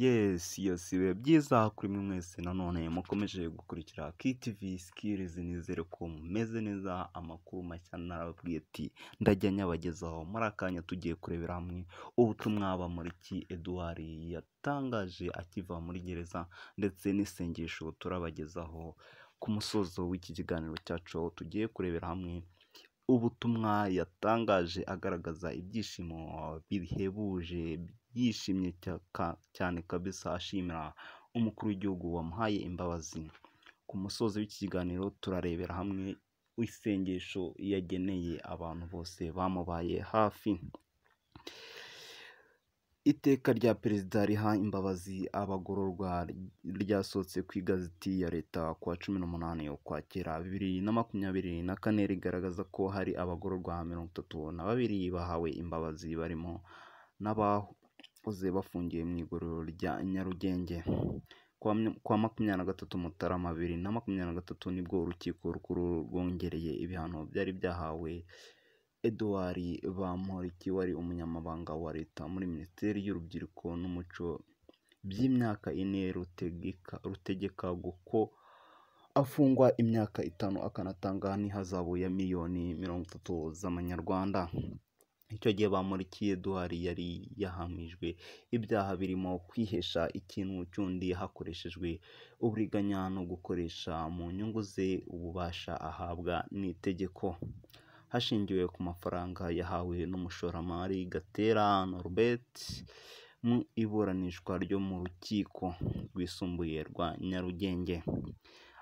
Yes, yes, ibihe byiza kuri mwe mwese nanone mukomeje gukurikira KTV Skills, nizere ko mumeze neza. Amakuru mashya narababwiye ati ndajya nyabagezaho. Muri akanya tugiye kurebera hamwe ubutumwa Bamporiki Edouard yatangaje akiva muri gereza, ndetse n'isengesho turabagezaho ku musozo w'iki kiganiro cyacu, aho tugiye kurebera hamwe ubutumwa yatangaje agaragaza ibyishimo bihebuje, yishimye cyane kabisa, ashimira umukuru w'igihugu wamuhaye imbabazi. Ku musozo w'iki kiganiro turarebera hamwe isengesho yageneye abantu bose bamubaye hafi. Iteka rya Perezida riha imbabazi abagororwa ryasohotse ku igazeti ya Leta kuwa 18 Ukwakira 2024, rigaragaza ko hari abagororwa 32 bahawe imbabazi, barimo n'abahoze bafungiye mu igororero rya Nyarugenge. Kuwa 23 Mutarama 2023 nibwo Urukiko Rukuru rwongereye ibihano byari byahawe Edouard Bamporiki wari umunyamabanga wa Leta muri Minisiteri y'Urubyiruko n'Umuco by'imyaka 4, rutegeka ko afungwa imyaka 5 akanatanga n'ihazabu ya miliyoni 30 z'amanyarwanda. Icyo gihe Bamporiki Edouard yari yahamijwe ibyaha birimo kwihesha ikintu cy'undi hakoreshejwe uburiganya no gukoresha mu nyungu ze ububasha ahabwa n'itegeko, hashingiwe ku mafaranga yahawe n'umushoramari Gatera Norbert mu iburanishwa ryo mu Rukiko Rwisumbuye rwa Nyarugenge.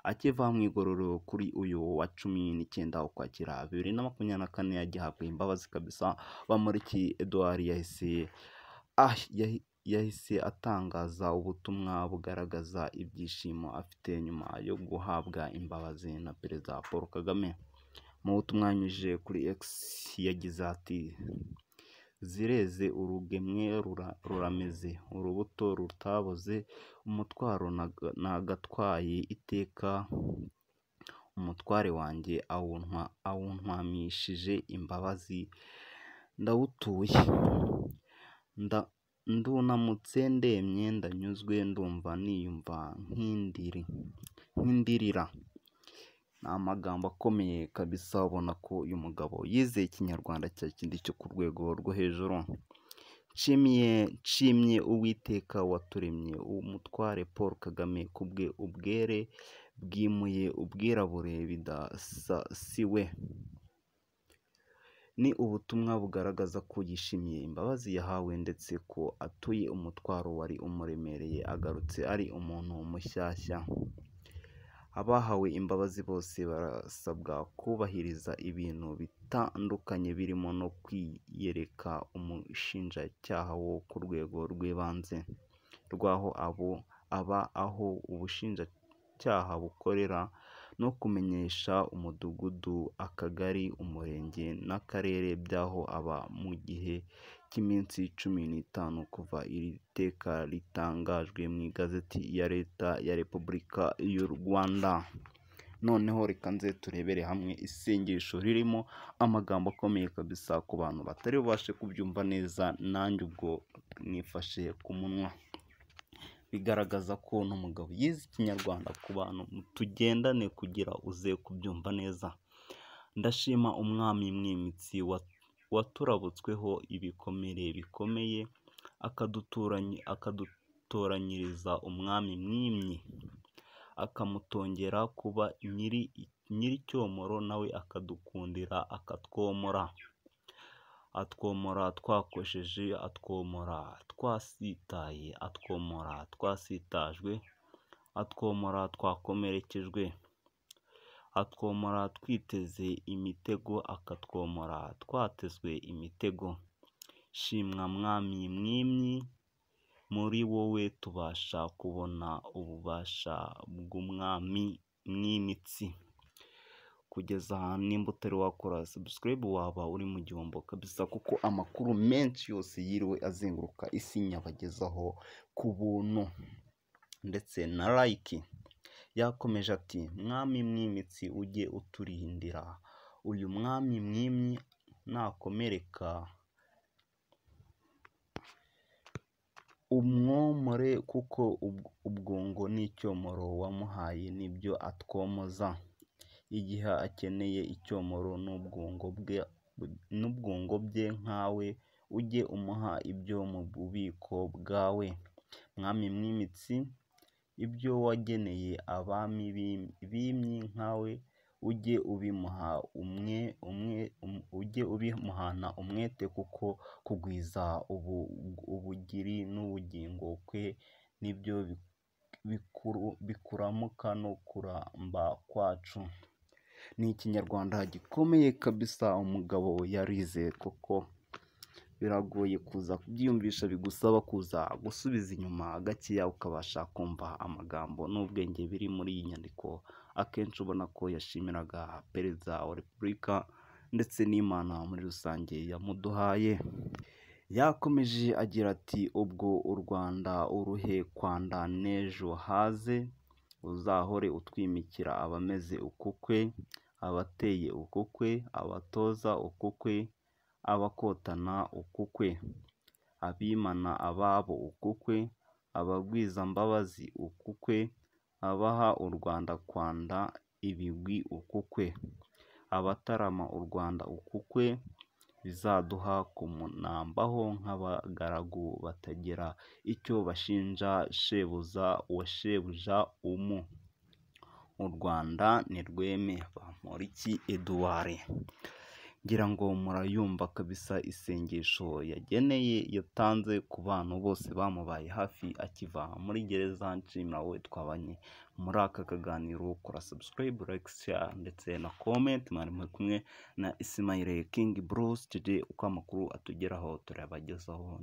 Akiva mu igororero kuri uyu wa 19 Ukwakira 2024 agihabwa imbabazi kabisa, Bamporiki Edouard yahise atangaza ubutumwa bugaragaza ibyishimo afite nyuma yo guhabwa imbabazi na Perezida Paul Kagame. Mu butumwa yanyujije kuri X yagize ati: "Zireze, urugemwe rurameze, urubuto rutaboze, umutwaro nagatwaye iteka, umutware wanjye awuntwamishije imbabazi, ndawutuye. Ndunamutse ndemye, ndanyuzwe, ndumva niyumva nk'indirira." Ni amagambo akomeye kabisa, ubona ko uyu mugabo yizeye Ikinyarwanda cya kindi cyo ku rwego rwo hejuru. Nshimye Uwiteka waturemye, umutware Paul Kagame kubwe ubwere bwimuye ubwirabure bidasasiwe. Ni ubutumwa bugaragaza ko yishimiye imbabazi yahawe ndetse ko atuye umutwaro wari umuremereye, agarutse ari umuntu mushyashya. Abahawe imbabazi bose barasabwa kubahiriza ibintu bitandukanye birimo no kwiyereka umushinjacyaha wo ku rwego rw'ibanze rw'aho aba, aho ubushinjacyaha bukorera, no kumenyesha umudugudu, akagari, umurenge n'akarere by'aho aba mu gihe cy'iminsi 15 kuva iri teka ritangajwe mu igazeti ya Leta ya Repubulika y'u Rwanda. Noneho reka nze turebere hamwe isengesho ririmo amagambo akomeye kabisa ku bantu batari bubashe kubyumva neza, nanjye ubwo nifashe ku munwa. Bigaragaza ko n'umugabo yize Ikinyarwanda, ku bantu tugendane kugira uze kubyumva neza. Ndashima umwami mwimitsi waturabutsweho ibikomere bikomeye, akadutoranyiriza umwami mwimyi, akamutongera kuba nyiricyomoro, nawe akadukundira akatwomora. Atwomora twakosheje, atwomora twasitaye, atwomora twasitajwe, atwomora twakomerekejwe, atwomora twiteze imitego, akatwomora twatezwe imitego. Shimwa mwami mwimyi, muri wowe tubasha kubona ububasha bw'umwami mwimitsi. Kugeza nimba utari wakora subscribe waba uri mu gihombo kabisa, kuko amakuru menshi yose yiriwe azenguruka isi nyabagezaho ku buntu ndetse na like. Yakomeje ati: "Mwami mwimitsi ujye uturindira, uyu mwami mwimyi nakomereka Umwomore kuko ubwungo n'icyomoro wamuhaye nibyo atwomoza. Igihe akeneye icyomoro n'ubwungo bye nkawe, ujye umuha ibyo mu bubiko bwawe. Mwami mwimitsi, ibyo wageneye abami bimyi nkawe, ujye ubimuha ujye ubimuhana umwete, kuko kugwiza ubugiri n'ubugingo kwe nibyo bikuramuka no kuramba kwacu. Ni ikinyarwanda gikomeye kabisa, umugabo yarize koko. Biragoye kuza kubyiyumvisha, bigusaba kuza gusubiza inyuma gakeya ukabasha kumva amagambo n'ubwenge biri muri iyi nyandiko. Akenshi ubona ko yashimiraga Perezida wa Repubulika ndetse n'Imana muri rusange yamuduhaye. Yakomeje agira ati ubwo u Rwanda uruhe kwanda n'ejo haze, uzahore utwimikira abameze ukukwe, abateye ukukwe, abatoza ukukwe, abakotana ukukwe, abimana ababo ukukwe, abagwizambabazi ukukwe, abaha u Rwanda kwanda ibigwi ukukwe, abatarama u Rwanda ukukwe, bizaduha kumunambaho nk'abagaragu batagira icyo bashinja shebuja wa shebuja umu. U Rwanda ni rweme. Bamporiki Edouard. Ngira ngo murayumva kabisa isengesho yageneye yatanze ku bantu bose bamubaye hafi akiva muri gereza. Nshimira wowe twabanye muri aka kaganiro, kora subscribe, like, share ndetse na comment. Mwari muri kumwe na Ismail King Bruce. Today uko amakuru atugeraho turabagezaho.